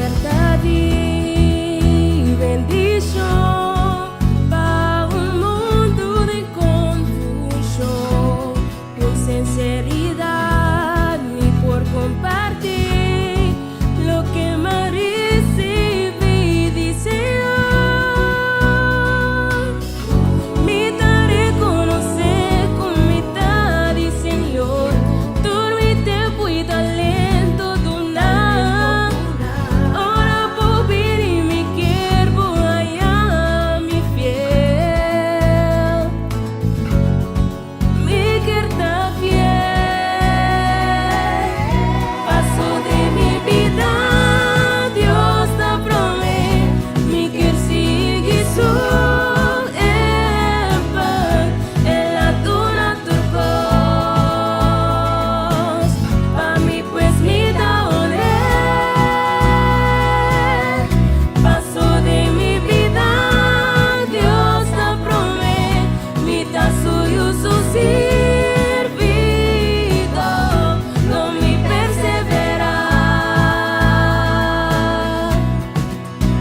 Kier ta di bendishon pa un mundu den konfushon. Ku sinseridat mi por kompartí loke m'a risibí di Señor. Mi ta rekonosé ku mi ta di Señor, tur mi tempu i talento duná. Ora bo bini mi kier bo haña mi fiel. Mi kier ta fiel. Paso den mi bida Dios ta promé. Mi kier sigui su ehempel. El a duna tur kos pa mi pues mi ta honr'é. Paso den mi bida Dios ta promé. Mi ta su yu su sirbidó. Lo mi perseverá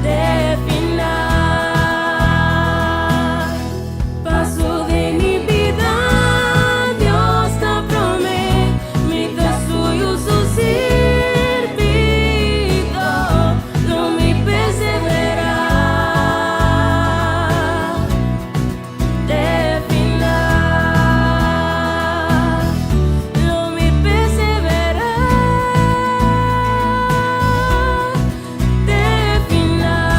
te final. Paso den mi bida Dios ta promé. Mi ta su yu su sirbidó. Lo mi perseverá te final. Lo mi perseverá te final.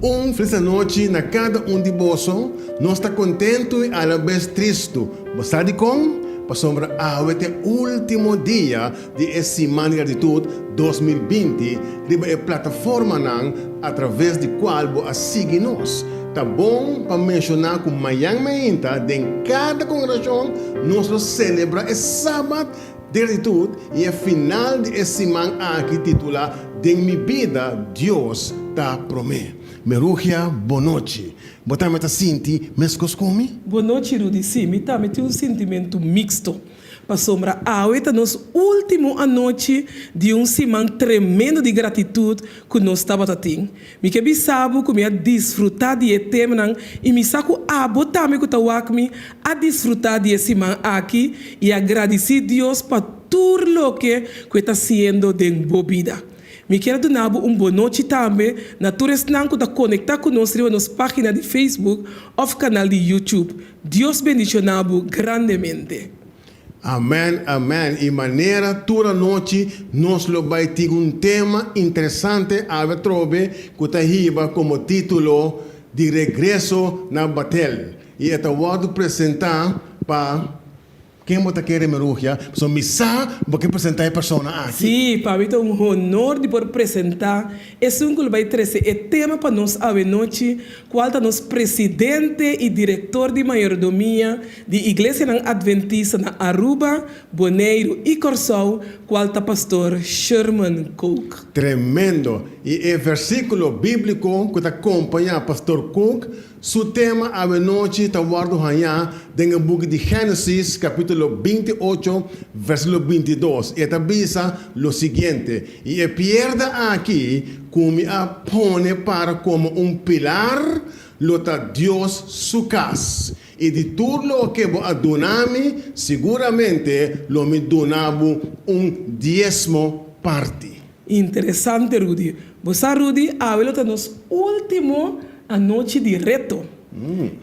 Un feliz anochi na kada un di boso. Nos ta kontentu i alabes tristu. Bo sa dikon? Pasobra awe ta e último dia di e Siman di Gratitut 2020 riba e plataformanan atraves di kual bo a sigui nos. Ta bon pa menshoná ku mañan mainta den kada kongregashon nos lo selebrá e Sabat di Gratitut i e final di e siman aki titulá Den mi bida Dios ta promé. Merugia, bonochi. Bo tambe ta sinti meskos ku mi? Bonochi Rudy, sí, mi tambe tin un sintimentu mixto, pasobra awe ta nos ultimo anochi di un siman tremendo di gratitut ku nos tabata tin. Mi ke bisa bo ku mi a disfrutá di e temanan i mi sa ku abo tambe ku ta wak mi a disfrutá di e siman aki i a gradisí Dios pa tur loke ku e ta hasiendo den bo bida. Mi kier a duna bo un bonochi tambe na tur esnan ku ta konektá ku nos riba nos página di Facebook òf kanal di YouTube. Dios bendishoná bo grandemente. Amen amen y manera tur anochi nos lo bay tin un tema interesante awe atrobe cu ta hiba como titulo Di regreso na Batel y e ta wordo presenta pa Ken bo ta kere Merugia? Pasobra mi sa bo ke presentá e persona aki. Sí, pa mi ta un honor di por presentá esun ku lo bai trese e tema pa nos awenochi, kual ta nos presidente i direktor di mayordomia di Iglesianan Adventista na Aruba, Boneiru i Kòrsou, kual ta Pastor Sherman Kook. Tremendo! I e versíkulo bíbliko ku ta kompañá Pastor Kook Su tema awenochi ta wòrdu hañá den e buki di Génesis, kapítulo 28, versíkulo 22. E ta bisa lo siguiente, I e piedra aki ku mi a pone para komo un pilar lo ta Dios su kas, i di tur loke bo a duna mi, siguramente lo mi duna bo un diesmo parti. Interesante Rudy. Bo sa Rudy, awe lo ta nos ultimo anochi di reto.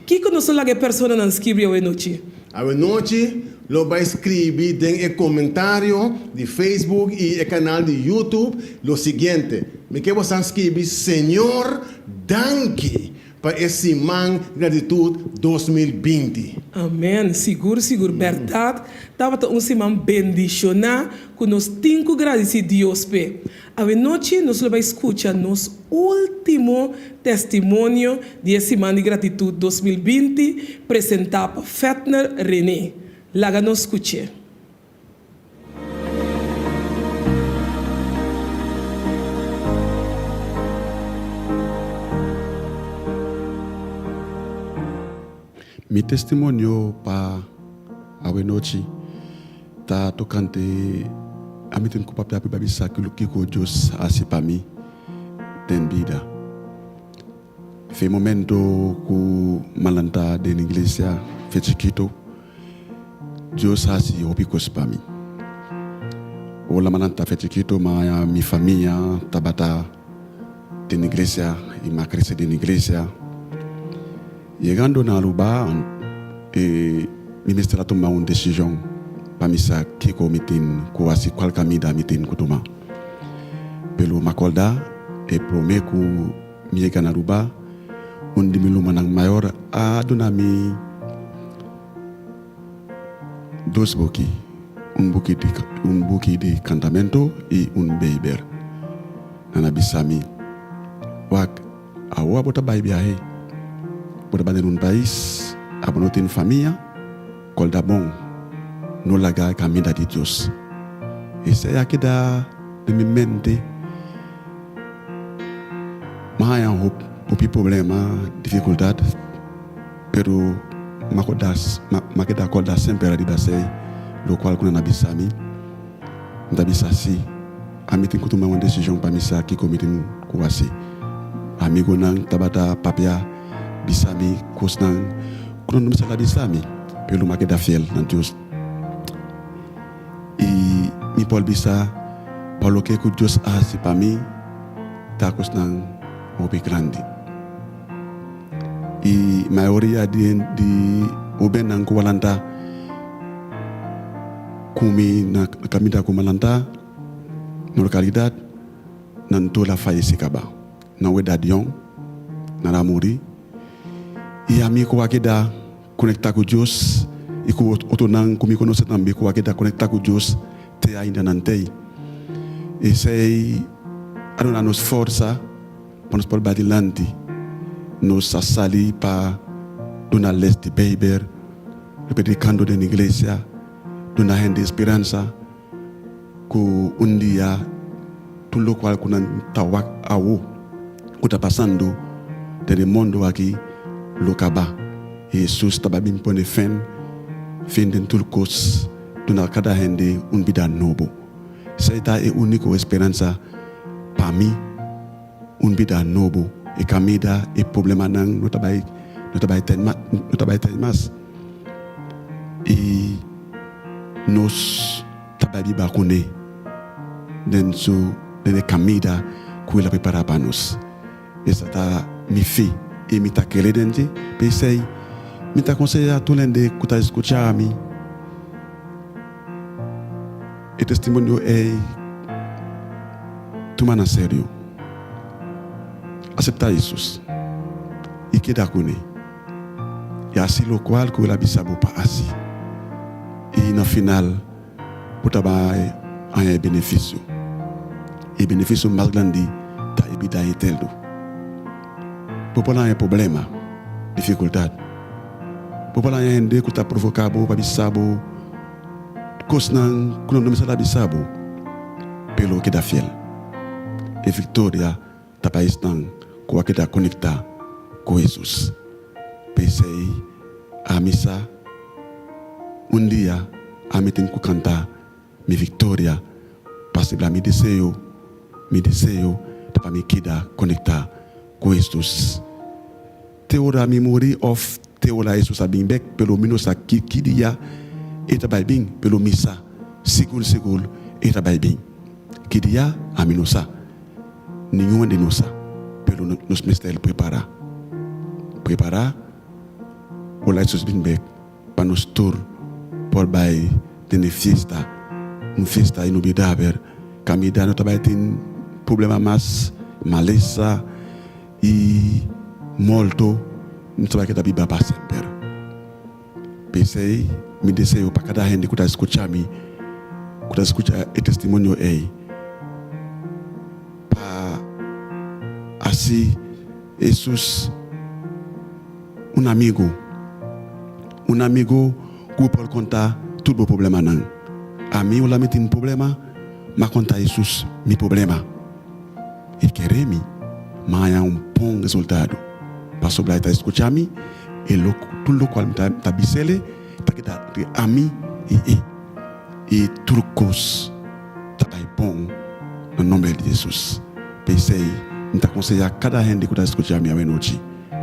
Kiko nos lo laga e personanan skirbi awe nochi? Awe nochi lo bai skribi den e komentario di Facebook i e kanal di YouTube lo siguiente, Mi ke bosan skibi Señor danki pa e Siman Gratitut 2020. Amen, sigur sigur bèrdat tabata un siman bendishoná ku nos tin ku gradisí Dios p'e. Awenochi nos lo bai skucha nos último testimonio di e Siman di Gratitut 2020 presentá pa Fetner René. Laga nos skuch'é. Mi testimonio pa awe nochi ta tokante ami tin ku papia pa bisa kiko Dios a hasi pa mi den bida. Fe momento ku m'a lanta den iglesia fe chikito, Dios a hasi hopi kos pa mi. Ora m'a lanta fe chikito m'a haña mi famia tabata den iglesia i m'a krese den iglesia. Yegando na Aruba e mi mester a tuma un desishon pa mi sa kiko mi tin ku hasi, kual kaminda mi tin ku tuma. Pero m'akorda e prome ku mi yega na Aruba un di mi lumanan mayor a duna mi dos buki, un buki di un buki di kantamento i un Beibel. Nan a bisa mi, Wak, Awo abo ta bai biahe, bo ta bai den un pais, abo no tin famia, kòlda bon, no laga e kaminda di Dios. Esei a keda den mi mente. Mi a haña hopi problema, difikultat, pero mi a kòrda, mi a keda kòrda semper riba esei, lokual ku nan a bisa mi. Mi ta bisa si. Ami tin ku tuma un desishon pa mi sa kiko mi tin ku hasi. Amigunan tabata papia bisa mi kosnan ku nan no mester a bisa mi, pero mi a keda fiel na Dios. I mi por bisa pa loke ku Dios a hasi pa mi ta kosnan hopi grandi. I mayoria di hobennan ku a lanta ku mi na kaminda ku mi a lanta, Na lokalidat nan tur a fayesé kaba. Nan weda dion, nan a muri. I ami ku a keda konektá ku Dios i ku otronan ku mi konosé tambe ku a keda konektá ku Dios te ainda nan t'ei. Esei a duna nos forsa pa nos por bai dilanti. Nos a sali pa duna les di Beibel, predikando den iglesia, duna hende speransa. Ku un dia tur lokual ku nan ta wak awo ku ta pasando den e mundu aki lo kaba. Hesus ta bai bin pone fin fin den tur kos, duna kada hende un bida nobo. Esei ta e úniko speransa pa mi, un bida nobo. E kamida, e problemanan no ta bai no ta bai ten no ta bai ten mas. I. Nos ta bai biba kuné den su den e kamida ku el a prepará pa nos. Esa ta mi fe i mi ta kere den dje. P'esei, mi ta konsehá tur hende ku ta skuchá mi e testimonio ei tuma na serio. Aseptá Hesus i keda kuné. I hasi lokual ku el a bisa bo pa hasi, i na final bo ta bai haña e benefisio. E benefisio mas grandi ta e bida eterno. Bo por haña problema, difikultat. Bo por haña hende ku ta provoká bo pa bisa bo kosnan ku nan no mester a bisa bo, pero keda fiel. E viktoria Ta pa esnan ku a keda konektá ku Hesus. P'esei ami sa, un dia ami tin ku kanta mi viktoria pa sibla mi deseo, mi deseo ta pa mi keda konektá ku Hesus te ora mi muri òf te ora Hesus a bin bèk, pero mi no sa ki ki dia e ta bai bin, pero mi sa sigur sigur e ta bai bin. Ki dia ami no sa. Ningun di nos sa, pero nos mester prepará. Prepará ora Hesus bin bek pa nos tur por bai den e fiesta, un fiesta inolvidabel. Kaminda no ta bai tin problema mas, malesa i morto, nos ta bai keda biba pa semper. P'esei mi deseo pa kada hende ku ta skucha mi, ku ta skucha e testimonio ei, pa hasi Hesus un amigu, un amigu ku bo por konta tur bo problemanan. Ami ora mi tin problema, m'a konta Hesus mi problema. E kere mi, m'a haña un bon resultado, pasobra e ta skucha mi. E lo tur lokual mi ta bis'el ta keda entre ami i e. I tur kos ta bai bon na nomber di Hesus. P'esei mi ta konsehá kada hende ku ta skucha mi awenochi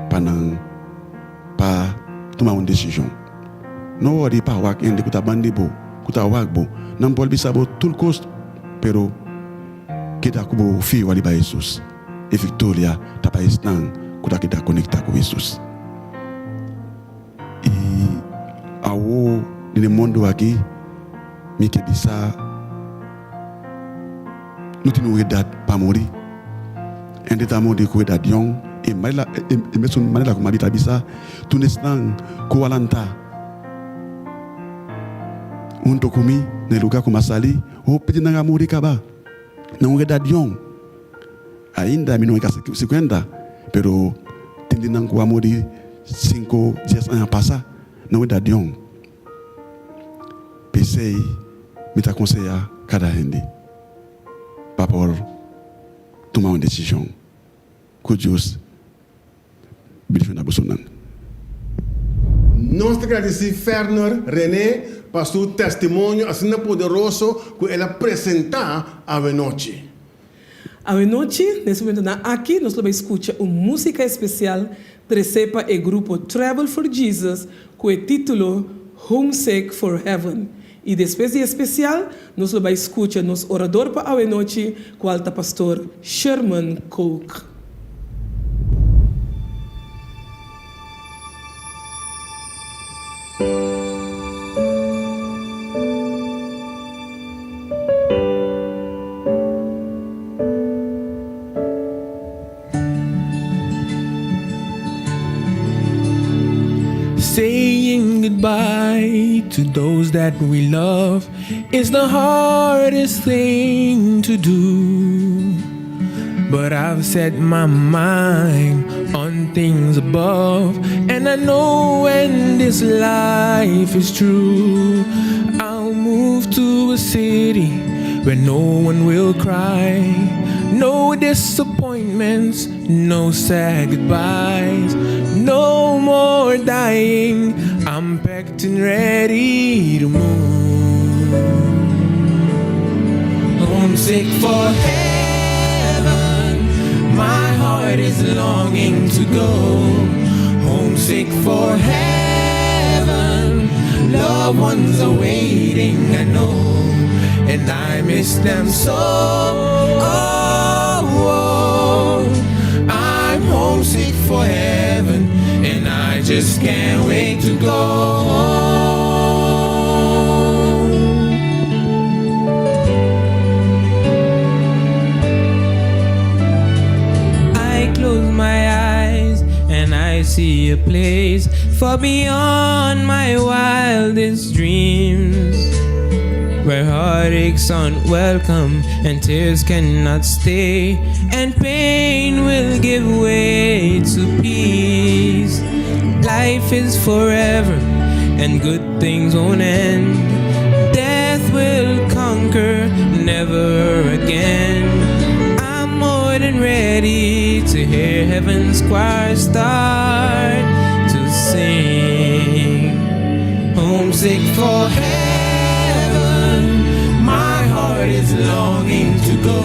pa nan pa tuma un desishon. No wòri pa wak hende ku ta bandi bo, ku ta wak bo. Nan por bisa bo tur kos, pero keda ku bo fe riba Hesus. E viktoria ta pa esnan ku ta keda konektá ku Hesus. I awo den e mundu aki mi ke bisa no tin un edat pa muri. Hende ta muri ku edat yòn e e mesun manera ku Maria ta bisa tur esnan ku a lanta hunto ku mi na e luga ku mi a sali hopi di nan a muri kaba na un edat yòn. Ainda mi no e kasi sikuenta, pero tin di nan ku a muri sinku, dies aña pasa na un edat yòn. P'esei mi ta konsehá kada hende pa por tuma un desishon ku Dios bendishoná bosonan. Nos ta gradisí Ferner René pa su testimonio asina poderoso ku el a presentá awenochi. Awenochi, na es momentonan aki, nos lo bai skucha un músika espesial tresé pa e grupo Travel for Jesus ku e título Homesick for Heaven. I despues di e spesial, nos lo bai skucha nos orador pa awenochi, kual ta Pastor Sherman Kook. Saying goodbye to those that we love is the hardest thing to do. But I've set my mind on things above, and I know when this life is true, I'll move to a city where no one will cry, no disappointments, no sad goodbyes, no more dying. I'm packed and ready to move. Homesick for heaven, my heart is longing to go. Homesick for heaven, loved ones are waiting, I know, and I miss them so. Oh, oh, I'm homesick for heaven, and I just can't wait to go. I close my eyes and I see a place far beyond my wildest dreams where heartaches aren't welcome and tears cannot stay and pain will give way to peace. Life is forever and good things won't end. Death will conquer never again. I'm more than ready to hear heaven's choir start to sing. Homesick for heaven, my heart is longing to go.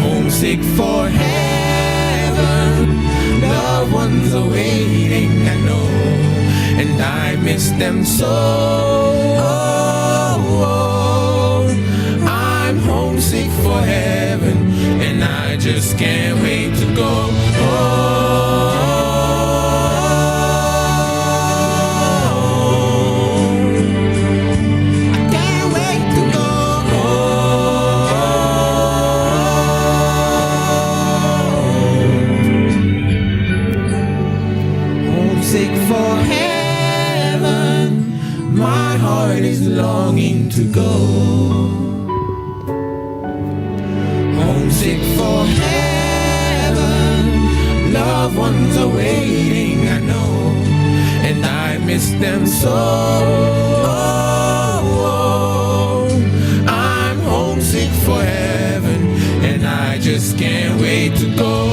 Homesick for heaven, loved ones are waiting, I know, and I miss them so. Oh, oh, I'm homesick for heaven, and I just can't wait to go. Home. I can't wait to go home. Homesick for heaven, my heart is longing to go. Homesick for heaven, loved ones are waiting, I know, and I miss them so. Oh, I'm homesick for heaven, and I just can't wait to go.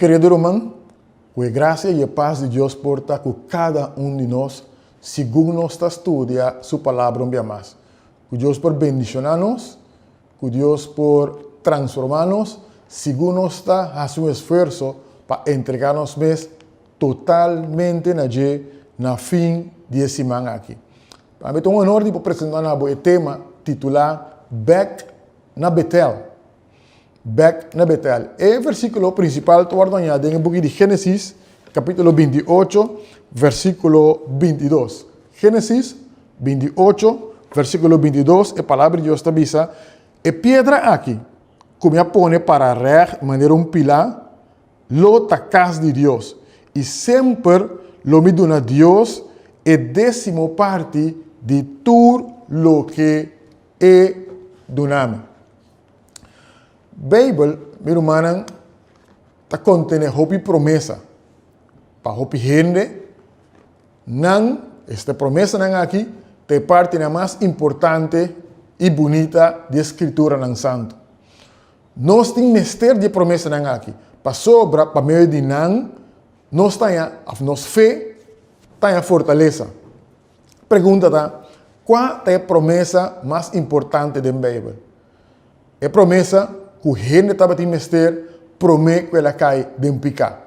kerido ruman, ku e grasia i e pas di Dios por ta ku kada un di nos segun nos ta studia Su Palabra un bia mas. Ku Dios por bendishoná nos, ku Dios por transformá nos segun nos ta hasi un esfuerso pa entregá nos mes totalmente na dje na fin di e siman aki. Pa mi ta un honor di por presentá na bo e tema titulá Bèk na Betel. Bèk na Betel. E versíkulo prinsipal ta wòrdu hañá den e buki di Génesis, kapítulo 28, versíkulo 22. Génesis 28, versíkulo 22, e Palabra di Dios ta bisa, E piedra aki, ku mi a pone para règt manera un pilá, lo ta kas di Dios, i semper lo mi duna Dios e désimo parti di tur loke e duna mi. Beibel, mi rumannan, ta kontené hopi promesa pa hopi hende. Nan, esta promesanan aki, ta e partinan mas importante i bunita di e Skrituranan Santu. Nos tin mester di e promesanan aki, pasobra pa medio di nan nos ta haña, òf nos fe ta haña fortalesa. Pregunta ta, Kua ta e promesa mas importante den Beibel? E promesa ku hende tabatin mester promé ku el a kai den piká.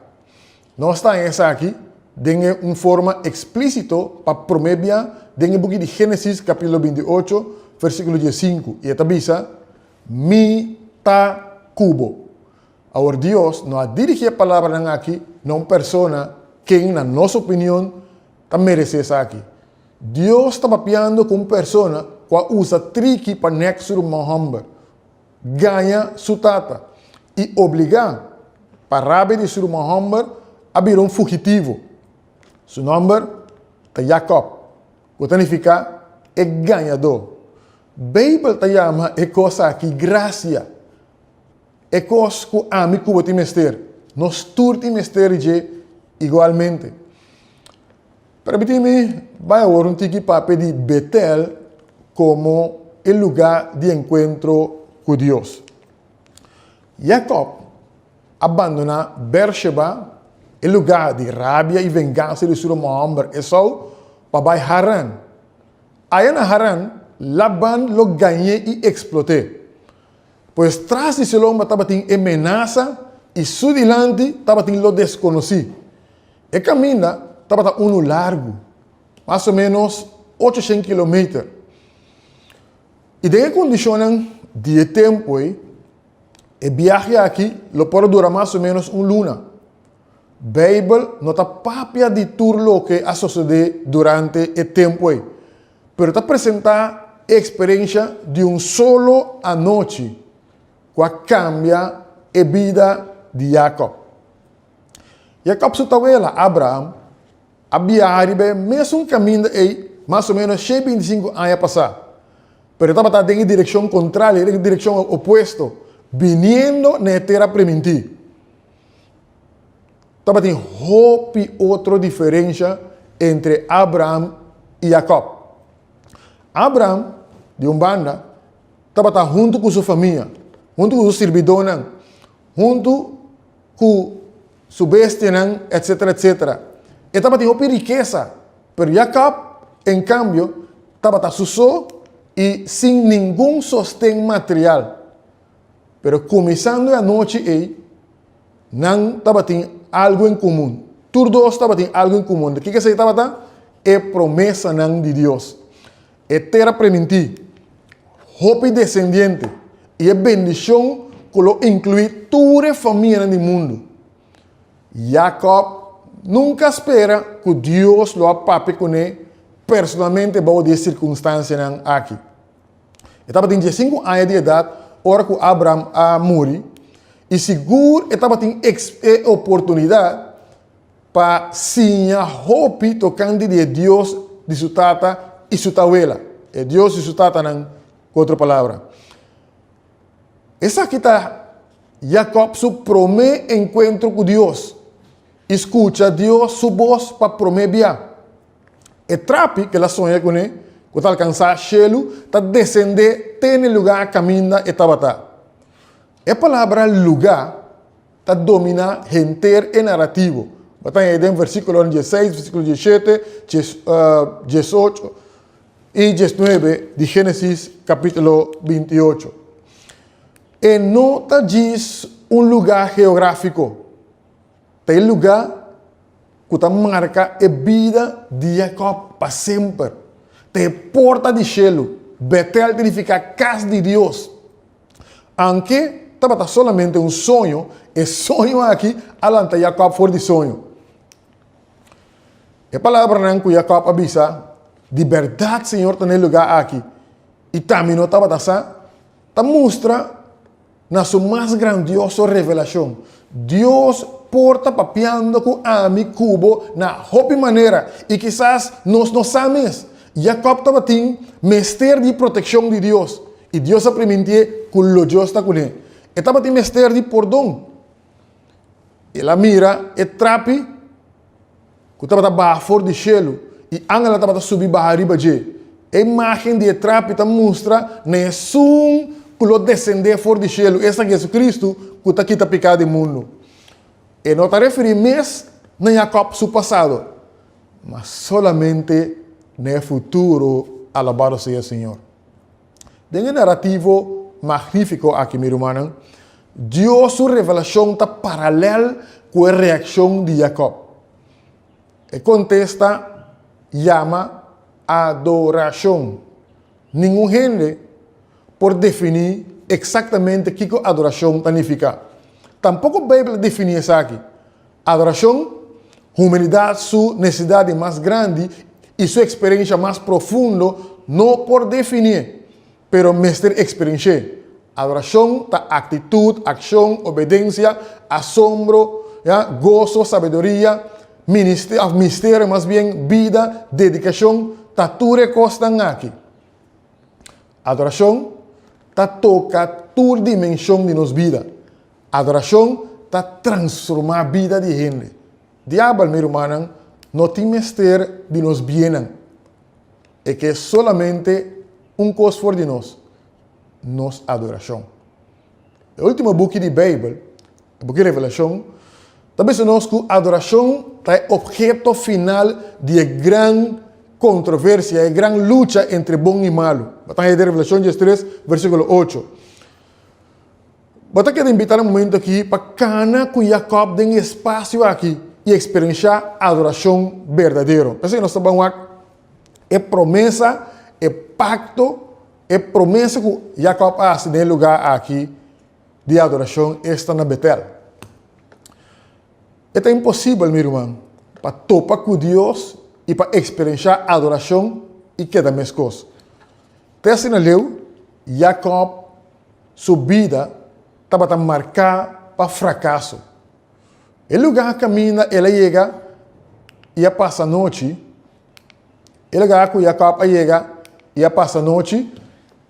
Nos ta haña esaki den e un forma eksplísito pa promé bia den e buki di Génesis kapítulo 28, versíkulo 15, i e ta bisa, Mi ta ku bo. Awor Dios no a dirigí e palabranan aki na un persona ken na nos opinion ta meresé esaki. Dios ta papiando ku un persona ku a usa triki pa nèk su ruman hòmber, gaña su tata i obligá pa rabia di su ruman hòmber a bira un fugitivo. Su nòmber ta Jakòb, ku ta nifiká e gañadó. Beibel ta yama e kos aki grasia. E kos ku ami ku bo tin mester. Nos tur tin mester di dje igualmente. Permití mi bai awor un tiki papia di Betel komo e lugá di enkuentro ku Dios. Jakòb a bandoná Beersheba, e lugá di rabia i vengansa di su ruman hòmber Esou, pa bai Haran. Aya na Haran, Laban lo gañ'é i eksplot'é. Pues tras di su lomba tabatin e menasa i su dilanti tabatin lo deskonosí. E kaminda tabata unu largu, mas o ménos ochoshen kilometer. I den e kondishonnan di e tempu ei, e biahe aki lo por a dura mas o ménos un luna. Beibel no ta papia di tur loke a sosodé durante e tempu ei, pero ta presentá e eksperensha di un solo anochi ku a kambia e bida di Jakòb. Jakòb su tawela, Abraham, a biaha riba e mesun kaminda ei mas o ménos shei bintisinku aña pasá, pero e tabata den e direkshon kontrario, den e direkshon opuesto, biniendo na e Tera Primintí. Tabatin hopi otro diferensha entre Abraham i Jakòb. Abraham, di un banda, tabata huntu ku su famia, huntu ku su sirbidónan, huntu ku su bestianan, etsetera, etsetera. E tabatin hopi rikesa, pero Jakòb, en kambio, tabata su so i sin ningun sosten material. Pero kuminsando e anochi ei, nan tabatin algu en komun. Tur dos tabatin algu en komun. Kiko esei tabata? E promesanan di Dios. E tera primintí, hopi desendiente i e bendishon ku lo inkluí tur e famianan di mundu. Jakòb nunka a spera ku Dios lo a papia kuné personalmente bou di e sirkunstansianan aki. E tabatin diesinku aña di edat ora ku Abraham a muri, i sigur e tabatin e oportunidat pa siña hopi tokante di e Dios di su tata i su tawela, e Dios di su tatanan, ku otro palabra. Esaki ta Jakòb su promé enkuentro ku Dios i skucha Dios su bos pa promé bia. E trapi ku el a soña kuné, ku ta alkansá shelu, ta desendé te na e lugá kaminda e tabata. E palabra lugá. ta dominá henter e narativo. Bo ta haña den versíkulonan dieseis, versíkulo diesshete, diesocho i diesnuebe di Génesis kapítulo bintiocho. E no ta djis un lugá geográfiko, ta e lugá ku ta marka e bida di Jakòb pa semper. Ta e porta di shelu. Betel ta nifiká kas di Dios. Anke tabata solamente un soño, e soño aki a lanta Jakòb for di soño. E palabranan ku Jakòb a bisa, Di bèrdat Señor ta na e lugá aki, i tambe no tabata sa, ta mustra na su mas grandioso revelashon. Dios por ta papiando ku ami ku bo na hopi manera, i kisas nos no sa mes. Jakòb tabatin mester di protekshon di Dios, i Dios a primintié ku lo Dios ta kuné. E tabatin mester di pordon. El a mira e trapi ku tabata baha for di shelu i angelnan tabata subi baha riba dje. E imágen di e trapi ta mustra na esun ku lo desendé for di shelu, esta Jesucristo ku ta kita piká di mundu. E no ta referí mes na Jakòb su pasado, ma solamente na e futuro. Alabado sea Señor. Den e narativo magnífiko aki, mi rumannan, Dios su revelashon ta paralèl ku e reakshon di Jakòb. E kontesta yama adorashon. Ningun hende por definí eksaktamente kiko adorashon ta nifiká. Tampoko Beibel ta definí esaki. Adorashon, humanidat su nesesidat di mas grandi i su eksperensha mas profundo no por definié, pero mester eksperensh'é. Adorashon ta aktitut, akshon, obedensia, asombro, ya, goso, sabiduria, ministerio, òf misterio mas bien, bida, dedikashon, ta tur e kosnan aki. Adorashon ta toka tur dimenshon di nos bida. Adorashon ta transformá bida di hende. Diabel, mi rumannan, no tin mester di nos biennan. E ke solamente un kos for di nos, nos adorashon. E último buki di Beibel, e buki Revelashon, ta bisa nos ku adorashon ta e opheto final di e gran kontroversia, e gran lucha entre bon i malu. Bo ta haña den Revelashon diestres, versíkulo ocho. Bo ta keda invitá na momento aki pa kana ku Jakòb den e spasio aki i eksperenshá adorashon berdadero. P'esei nos ta ban wak e promesa, e pakto, e promesa ku Jakòb a hasi den e lugá aki di adorashon, esta na Betel. E ta imposibel, mi ruman, pa topa ku Dios i pa eksperenshá adorashon i keda meskos. Te asina leu, Jakòb Su bida tabata marká pa frakaso. E lugá kaminda el a yega i a pasa nochi, e lugá ku Jakòb a yega i a pasa nochi,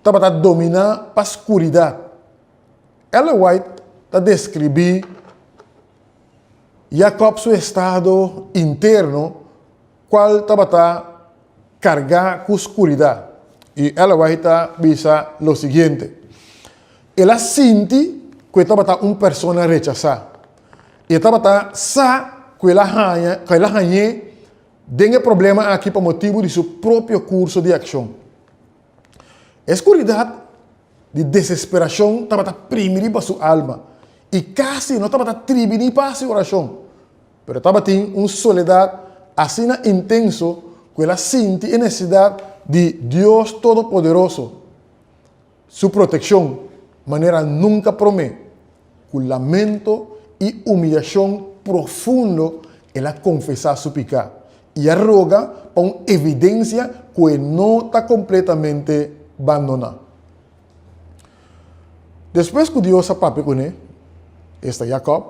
tabata dominá pa skuridat. Ellen White ta deskribí Jakòb su estado interno Cual tabata carga cu scuridad. Y Ellen White ta bisa lo siguiente, El a sinti cu e tabata un persona rechasa. Y e tabata sa cu el a haña, cu el a hañ'é den e problema aki pa motibu di su propio curso di accion. E scuridad di desesperacion tabata primi riba su alma y casi no tabata tribi ni pa haci oracion. Pero tabatin un soledat asina intenso ku el a sinti e nesesidat di Dios Todopoderoso su protekshon manera nunka promé. Ku lamento i umiyashon profundo el a konfesá su piká i a roga pa un evidensia ku e no ta kompletamente bandoná. Despues ku Dios a papia kuné, esta Jakòb,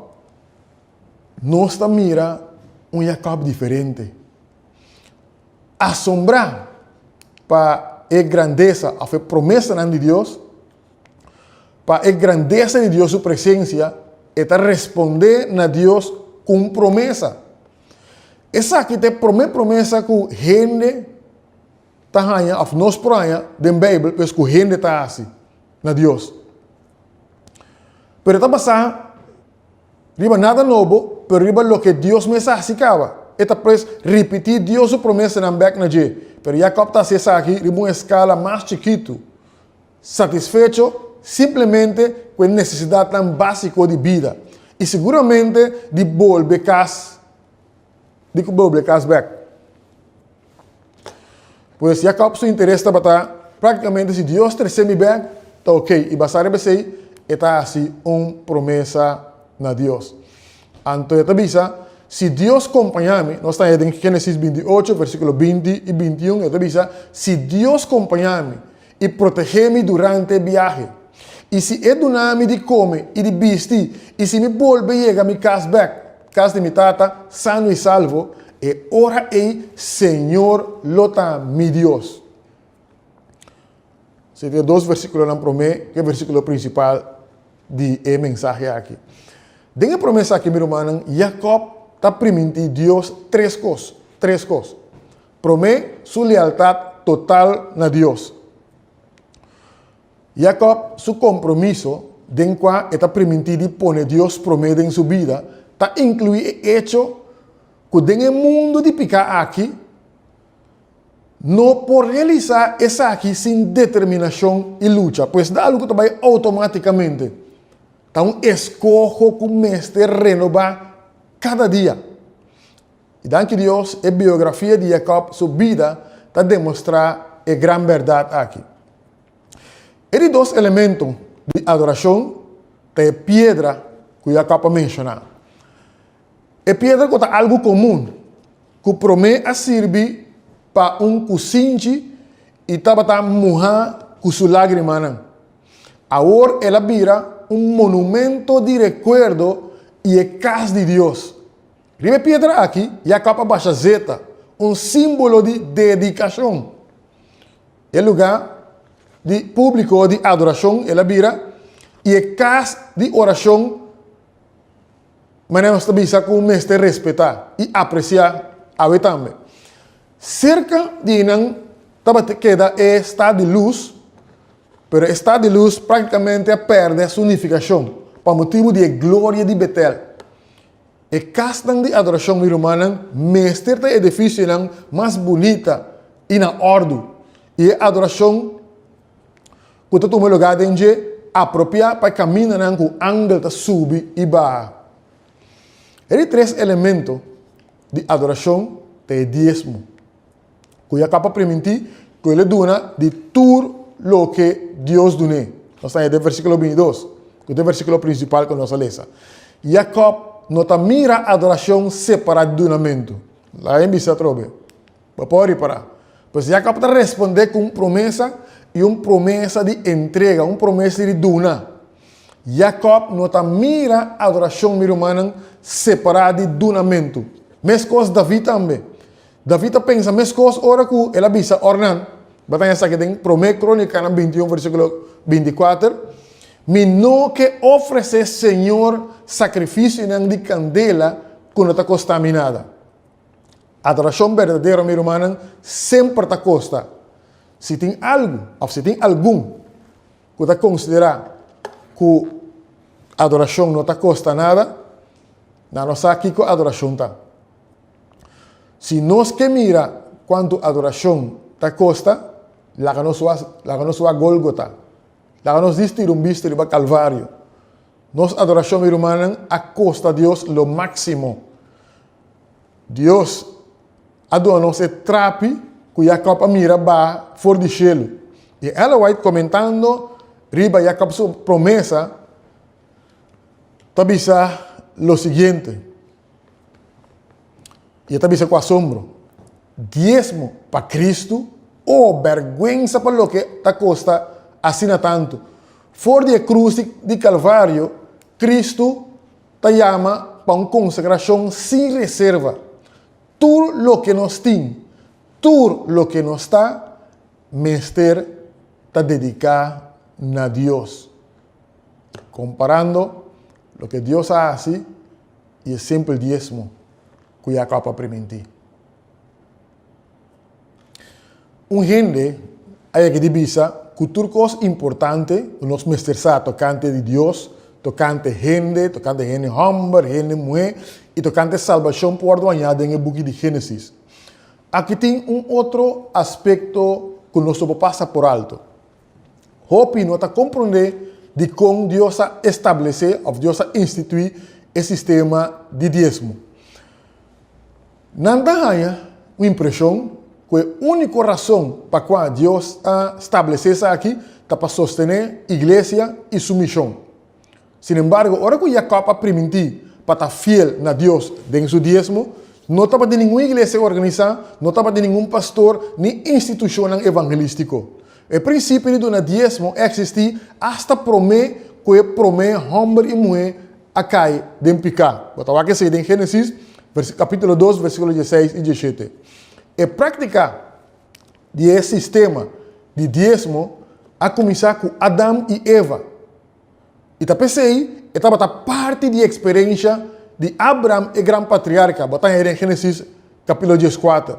Nos ta mira un Jakòb diferente. Asombrá pa e grandesa òf e promesanan di Dios, pa e grandesa di Dios su presensia, e ta respondé na Dios ku un promesa. Esaki ta e promé promesa ku hende ta haña òf nos por haña den Beibel, pues ku hende ta hasi na Dios. Pero ta basá. riba nada nobo, pero riba loke Dios mes a hasi kaba. E ta pues ripití Dios su promesanan bèk na dje. Pero Jakòb ta hasi esaki riba un eskala mas chikitu, satisfecho simplemente ku e nesesidatnan básiko di bida i siguramente di bolbe kas di ku bolbe kas bèk. Pues Jakòb su interes tabata práktikamente si Dios trese mi bèk, ta okey. I basá riba esei, e ta hasi un promesa na Dios. Anto e ta bisa, Si Dios kompañá mi, nos ta haña den Génesis 28, versíkulo 20 i 21, e ta bisa, Si Dios kompañá mi i protegé mi durante e biahe, i si e duna mi di kome i di bisti, i si mi bolbe yega mi kas bèk, kas di mi tata, sano i salvo, e ora ei Señor lo ta mi Dios. Esei ta e dos versíkulonan promé ku e versíkulo prinsipal di e mensahe aki. Den e promesa aki, mi rumannan, Jakòb ta primintí Dios tres kos, tres kos. Promé, su lealtat total na Dios. Jakòb su kompromiso den kua e ta primintí di pone Dios promé den su bida ta inkluí e echo ku den e mundu di piká aki no por realisá esaki sin determinashon i lucha. Pues ta algu ku ta bai outomátikamente. Ta un eskoho ku mester renobá kada dia. I danki Dios, e biografia di Jakòb su bida ta demostrá e gran bèrdat aki. E di dos elemento di adorashon ta e piedra ku Jakòb a menshoná. E piedra ku ta algu komun, ku promé a sirbi pa un kusinchi i tabata muhá ku su lágrimanan. Awor el a bira un monumento di rekuerdo i e kas di Dios. Riba e piedra aki, Jakòb a basha zeta, un símbolo di dedikashon. E lugá di públiko di adorashon el a bira i e kas di orashon manera nos ta bisa ku mester respetá i apresiá awe tambe. Serka di nan tabata keda e stat di Luz, pero e stat di Luz práktikamente a pèrdè su nifikashon pa motibu di e gloria di Betel. E kasnan di adorashon, mi rumannan, mester ta e edifisionan mas bunita i na òrdu, i e adorashon ku ta tuma lugá den dje apropiá pa e kamindanan ku angel ta subi i baha. E di tres elemento di adorashon ta e diesmo. Ku Jakòb a primintí ku el a duna di tur loke Dios dun'é. Nos ta haña den versíkulo bintidos, ku ta e versíkulo prinsipal ku nos a lesa. Jakòb no ta mira adorashon separá di dunamentu. Laga mi bisa atrobe. Bo por ripará. Pues Jakòb ta respondé ku un promesa i un promesa di entrega, un promesa di duna. Jakòb no ta mira adorashon, mi rumannan, separá di dunamentu. Meskos David tambe. David a pensa meskos ora ku el a bisa Ornan, bo ta haña esaki den Promé Krónikanan 21 versíkulo 24, Mi no ke ofresé señor sakrifisionan di kandela ku no ta kosta mi nada. Adorashon berdadero, mi rumannan, semper ta kosta. Si tin algu òf si tin algun ku ta konsiderá ku adorashon no ta kosta nada, nan no sa kiko adorashon ta. Si nos ke mira kuantu adorashon ta kosta, laga nos wak, laga nos wak Golgota. Laga nos dis tira un bista riba Kalvario. Nos adorashon, mi rumannan, a kosta Dios lo máksimo. Dios a duna nos e trapi ku Jakòb a mira baha for di shelu. I Ellen White komentando riba Jakòb su promesa ta bisa lo siguiente. I e ta bisa ku asombro, Diesmo pa Kristu? O, bèrgwensa pa loke ta kosta asina tantu! For di e krus di Kalvario, Kristu ta yama pa un konsagrashon sin reserva. Tur loke nos tin, tur loke nos ta, mester ta dediká na Dios. Komparando loke Dios a hasi i e simpel diesmo ku Jakòb a primintí. Un hende a yega di bisa ku tur kos importante ku nos mester sa tokante di Dios tokante hende, tokante hende hòmber, hende muhé i tokante salbashon por wòrdu hañá den e buki di Génesis. Aki tin un otro aspekto ku nos no por pasa por alto. Hopi no ta komprondé dikon Dios a establesé òf Dios a instituí e sistema di diesmo. Nan ta haña un impreshon ku e úniko rason pa kua Dios a stablesé esaki ta pa sostené iglesia i su mishon. Sinembargo, ora ku Jakòb a primintí pa ta fiel na Dios den su diesmo, no tabatin ningun iglesia organisá, no tabatin ningun pastor ni institushonnan evangelístiko. E prinsipio di duna diesmo a eksistí asta promé ku e promé hòmber i muhé a kai den piká. Bo ta wak esei den Génesis, kapítulo dos, versíkulo dieseis i diesshete. E práktika di e sistema di diesmo a kuminsá ku Adam i Eva. I ta p'esei e tabata parti di e eksperensha di Abram, e gran patriarka. Bo ta haña den Génesis kapítulo dieskuater.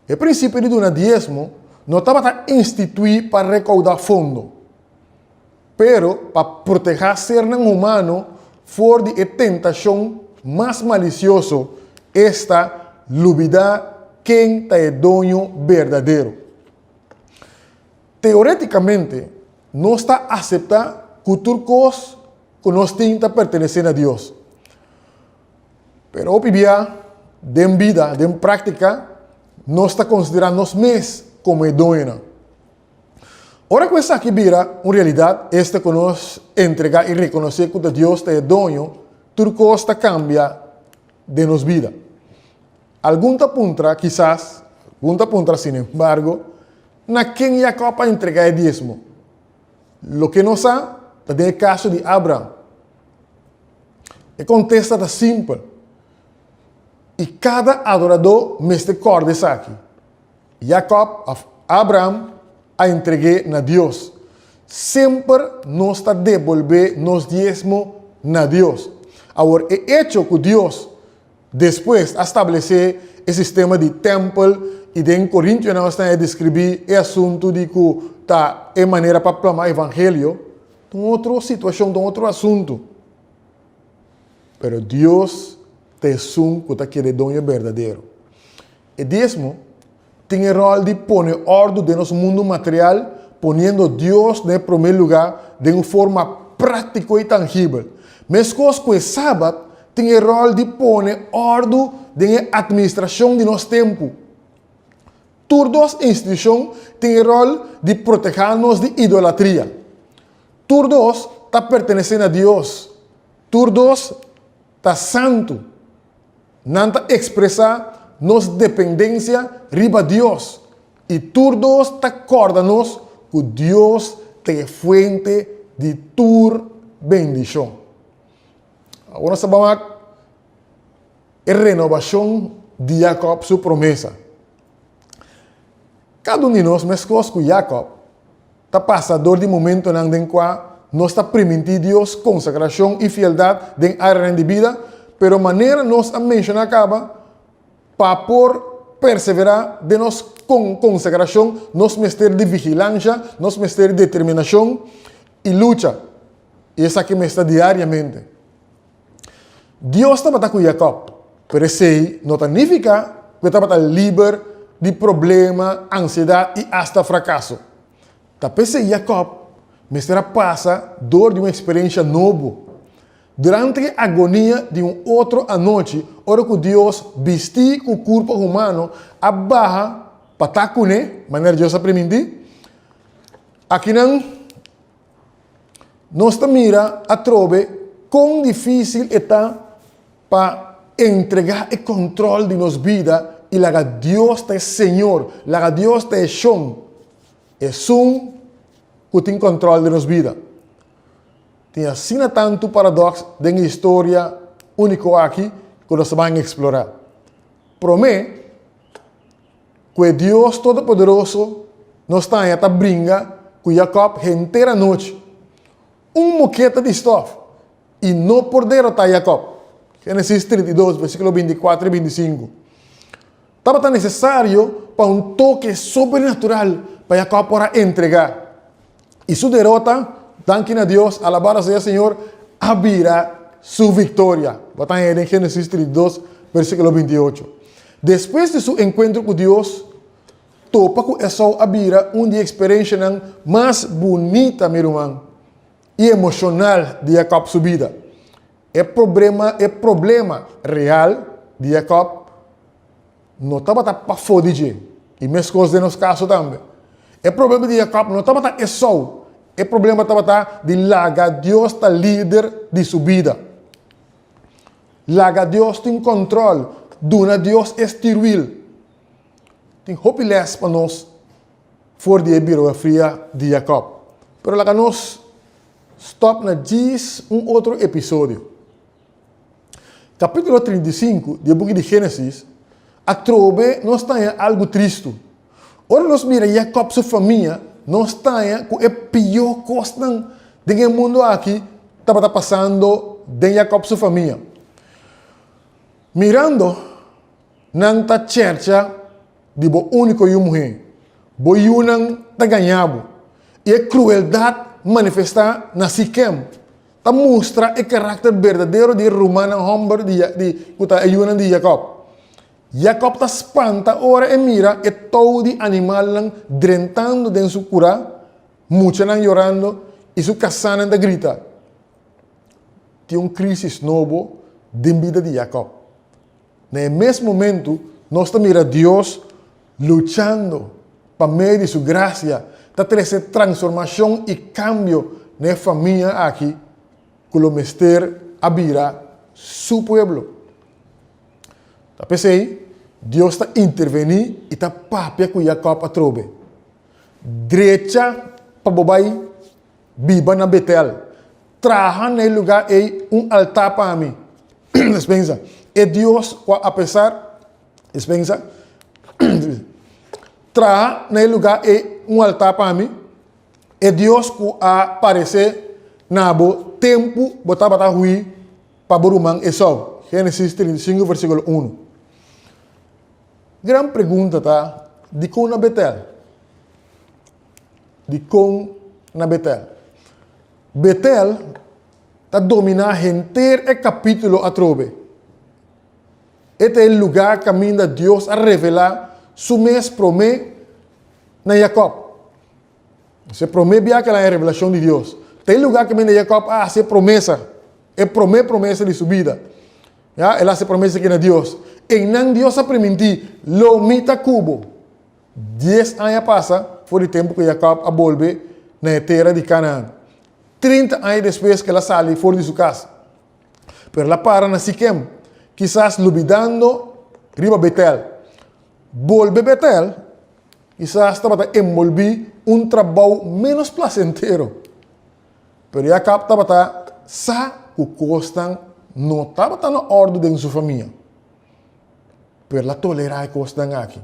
E prinsipio di duna diesmo no tabata instituí pa rekoudá fondo, pero pa protehá sernan humano for di e tentashon mas malisioso, esta, lubidá ken ta e doño berdadero. Teorétikamente, nos ta aseptá ku tur kos ku nos tin ta pertenesé na Dios. Pero hopi bia, den bida, den práktika, nos ta konsiderá nos mes komo e doñonan. Ora ku esaki bira un realidat, esta ku nos entregá i rekonosé ku ta Dios ta e doño, tur kos ta kambia den nos bida. Algun ta puntra, kisas, algun ta puntra, sinembargo, na ken Jakòb a entregá e diesmo? Loke nos sa ta den e kaso di Abraham. E kontesta ta simpel, i kada adoradó mester kòrda esaki, Jakòb òf Abraham a entreg'é na Dios. Semper nos ta debolbé nos diesmo na Dios. Awor, e echo ku Dios Despues a stablesé e sistema di tèmpel i den Korintionan nos ta haña deskribí e asuntu di ku ta e manera pa plama evangelio, ta un otro situashon, ta un otro asuntu. Pero Dios ta esun ku ta kere doño berdadero. E diesmo tin e ròl di pone òrdu den nos mundu material, poniendo Dios na e promé lugá den un forma práktiko i tangibel. Meskos ku e Sabat tin e ròl di pone òrdu den e atministrashon di nos tempu. Tur dos institushon tin e ròl di protehá nos di idolatria. Tur dos ta pertenesé na Dios. Tur dos ta santu. Nan ta ekspresá nos dependensia riba Dios i tur dos ta kòrda nos ku Dios ta e fuente di tur bendishon. Awor nos ta ban wak e renobashon di Jakòb su promesa. Kada un di nos, meskos ku Jakòb, ta pasa dor di momentonan den kua nos ta primintí Dios konsagrashon i fieldat den áreanan di bida, pero manera nos a menshoná kaba, pa por perseverá den nos konsagrashon nos mester di vigilansha, nos mester di determinashon i lucha, i esaki mester diariamente. Dios tabata ku Jakòb, pero esei no ta nifiká ku e tabata liber di problema, ansiedat i asta frakaso. Ta p'esei Jakòb mester a pasa dor di un eksperensia nobo. Durante e agonia di un otro anochi, ora ku Dios, bistí ku kurpa humano, a baha pa ta kuné, manera Dios a primintí, akinan Nos ta mira atrobe kon difísil e ta pa entregá e kòntròl di nos bida i laga Dios ta e Señor, laga Dios ta e Shon, esun ku tin kòntròl di nos bida. Tin asina tantu paradòks den e historia úniko aki ku nos ta ban eksplorá. Promé, Ku e Dios Todopoderoso nos ta haña ta bringa ku Jakòb henter anochi. Un moketa di stòf i no por derotá Jakòb. Génesis 32, versíkulo 24 i 25. Tabata nesesario pa un toke sobrenatural pa Jakòb por a entregá. I su derota, danki na Dios, alabado sea Señor, a bira su viktoria. Bo ta haña den Génesis 32, versíkulo 28. Despues di su enkuentro ku Dios, topa ku Esou a bira un di e eksperenshanan mas bunita, mi ruman, i emoshonal di Jakòb su bida. E problema, e problema real di Jakòb no tabata pafó di dje, i meskos den nos kaso tambe. E problema di Jakòb no tabata Esou, e problema tabata di laga Dios ta lider di su bida. Laga Dios tin kòntròl, duna Dios e stirwil. Tin hopi lès pa nos for di e biografia di Jakòb. Pero laga nos stòp na djis un otro episodio. Kapítulo 35 di e buki di Génesis, atrobe nos ta haña algu tristu. Ora nos mira Jakòb su famia, nos ta haña ku e pió kosnan den e mundu aki tabata pasando den Jakòb su famia. Mirando nan ta chèrcha di bo úniko yu muhé. Bo yunan ta gañá bo. I e krueldat manifestá na Sikem ta mustra e karakter berdadero di e rumannan hòmber di di ku ta e yunan di Jakòb. Jakòb ta spanta ora e mira e tou di animalnan drentando den su kurá, muchanan yorando i su kasánan ta grita. Tin un krísis nobo den bida di Jakòb. Na e mes momentu, nos ta mira Dios luchando pa medio di su grasia ta trese transformashon i kambio na e famia aki ku lo mester a bira su pueblo. Ta p'esei, Dios ta intervení i ta papia ku Jakòb atrobe, Drecha pa bo bai biba na Betel. Traha na e lugá ei un altá pa mi. Despensa. E Dios ku a apesar, despensa, traha na e lugá ei un altá pa mi, e Dios ku a paresé na bo tempu bo tabata hui pa bo ruman Esau. Génesis 35 versíkulo 1. Gran pregunta ta, dikon na Betel? Dikon na Betel? Betel ta dominá henter e kapítulo atrobe. E ta e lugá kaminda Dios a revelá su mes promé na Jakòb. Esei e promé bia ku el a haña revelashon di Dios. Ta e lugá kaminda Jakòb a hasi e promesa, e promé promesa di su bida. Ya, el a hasi e promesa aki na Dios. Einan Dios a primintí, Lo mi ta ku bo. Dies aña pasa for di tempu ku Jakòb a bolbe na e tera di Kanaan, 30 aña despues ku el a sali for di su kas. Pero el a para na Sikem, kisas lubidando riba Betel. Bolbe Betel kisas tabata enbolbí un trabou ménos plasentero. Pero Jakòb tabata sa ku kosnan no tabata na òrdu den su famia. Pero el a tolerá e kosnan aki.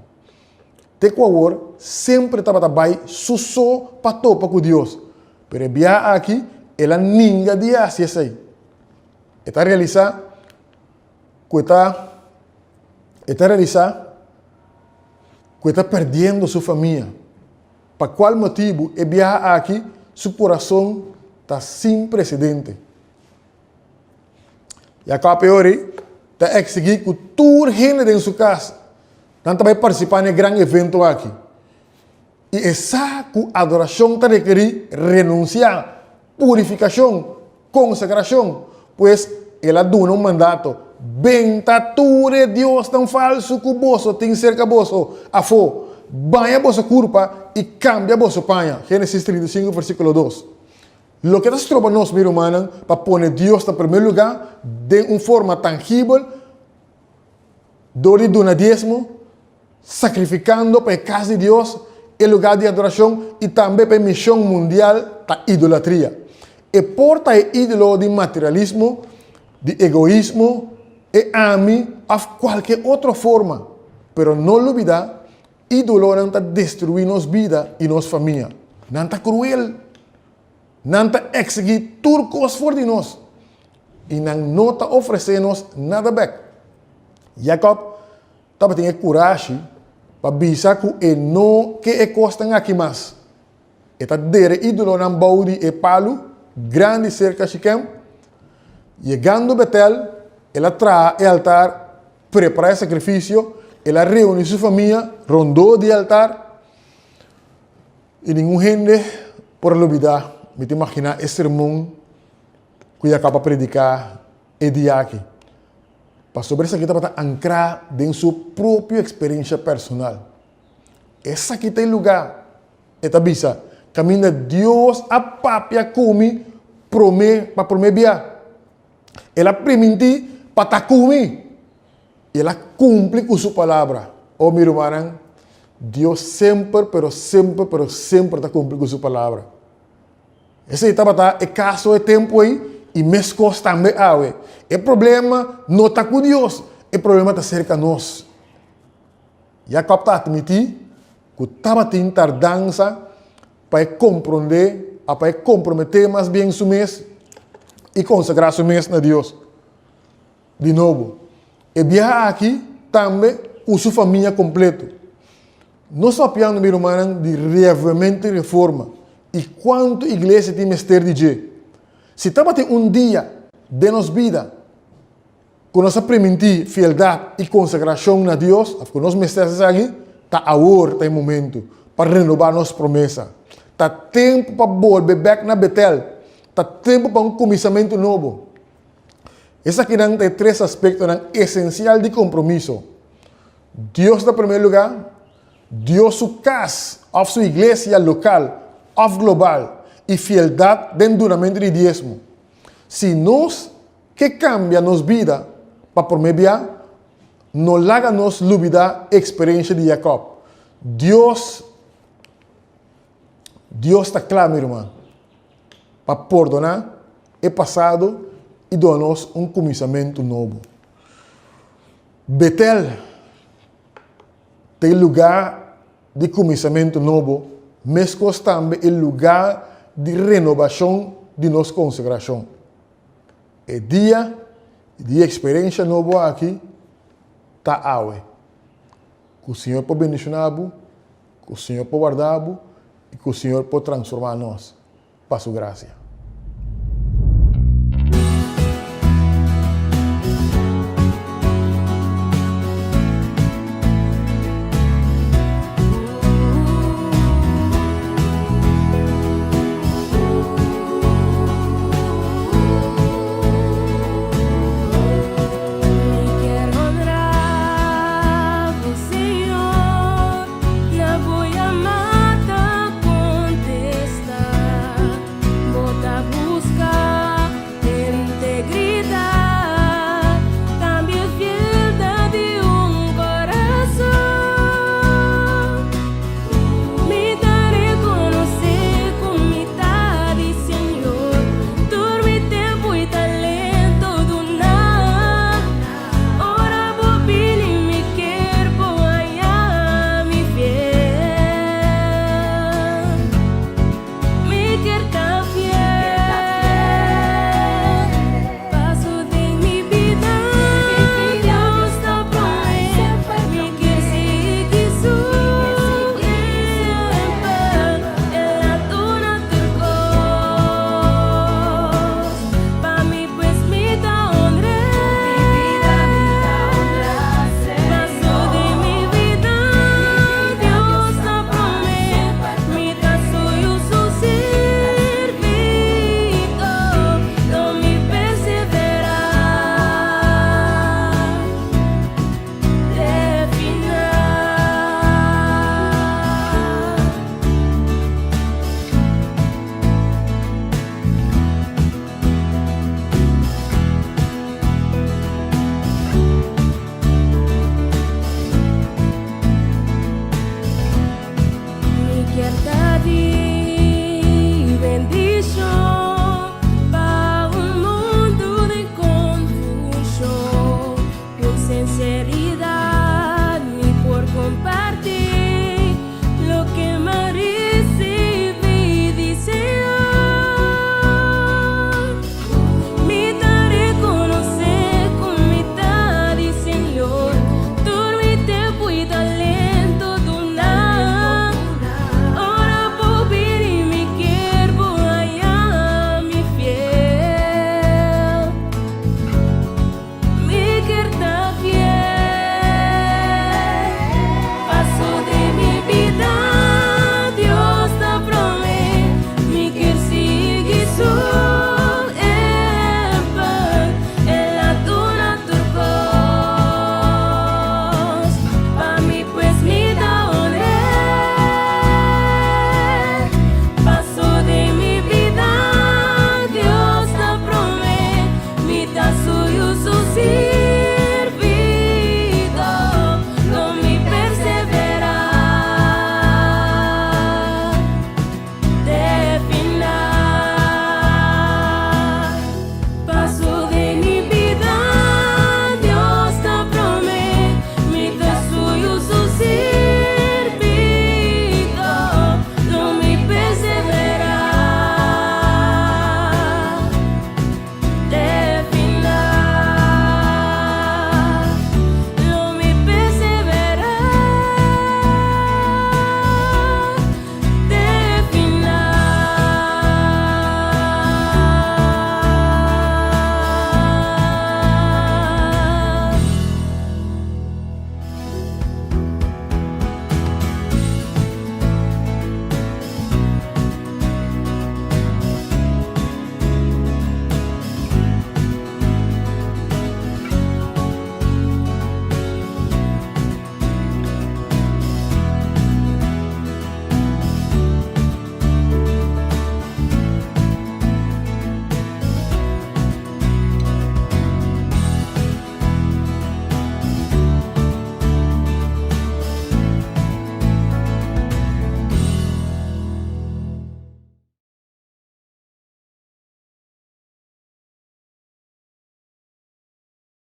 Te ku awor, semper e tabata bai su so pa topa ku Dios. Pero e biaha aki, el a ninga di hasi esei. E ta realisá ku e ta e ta realisá ku e ta perdiendo su famia. Pa kual motibu e biaha aki su kurason ta sin presedente. Jakòb e ora ta eksigí ku tur hende den su kas nan ta bai partisipá na e gran evento aki. I e sa ku adorashon ta rekerí renunsiá, purifikashon, konsagrashon. Pues, el a duna un mandato, Benta tur e diosnan falsu ku boso tin serka boso afó, baña boso kurpa i kambia boso paña. Génesis 35, versíkulo 2. Loke ta stroba nos, mi rumannan, pa pone Dios na primer lugá den un forma tangibel dor di duna diesmo, sakrifikando pa e kas di Dios, e lugá di adorashon i tambe pa e mishon mundial ta idolatria. E por ta e ídolo di materialismo, di egoismo, e ami òf kualke otro forma, pero no lubidá, ídolonan ta destruí nos bida i nos famia. Nan ta kruel. Nan ta eksigí tur kos for di nos i nan no ta ofresé nos nada bèk. Jakòb tabatin e kurashi pa bisa ku e no ke e kosnan aki mas. E ta dere ídolonan bou di e palu grandi serka Shikem. Yegando Betel, el a traha e altar, prepará e sakrifisio, el a reuní su famia rondó di e altar, i ningun hende por a lubidá. Mi ta imaginá e sermon ku Jakòb a prediká e dia aki. Pasobra esaki tabata ankrá den su propio eksperensha personal. Esaki ta e lugá, e ta bisa, kaminda Dios a papia ku mi promé pa promé bia. El a primintí pa ta ku mi, i el a kumpli ku su palabra. O mi rumannan, Dios semper, pero semper, pero semper ta kumpli ku su palabra. Esei tabata e kaso e tempu ei i meskos tambe awe. E problema no ta ku Dios, e problema ta serka nos. Jakòb ta atmití ku tabatin tardansa pa e komprondé a pa e komprometé mas bien su mes i konsagrá su mes na Dios di nobo. E biaha aki tambe ku su famia kompleto. Nos papiando, mi rumannan, di reavivamento i reforma i kuantu iglesia tin mester di dje. Si tabatin un dia den nos bida ku nos a primintí fieldat i konsagrashon na Dios, òf ku nos mester hasi esaki, ta awor ta e momentu pa renobá nos promesa. Ta tempu pa bolbe bèk na Betel. Ta tempu pa un kuminsamentu nobo. Esakinan ta e tres aspektonan esensial di kompromiso, Dios na promé lugá, Dios su kas òf su iglesia lokal òf global i fieldat den dunamentu di diesmo. Si nos ke kambia nos bida pa promé bia, no laga nos lubidá eksperensha di Jakòb. Dios Dios ta kla, mi ruman, pa pordoná e pasado i duna nos un kuminsamentu nobo. Betel ta e lugá di kuminsamentu nobo, meskos tambe e lugá di renobashon di nos konsagrashon. E dia di eksperensha nobo aki ta awe. Ku Señor por bendishoná bo, ku Señor por warda bo i ku Señor por transformá nos pa su grasia.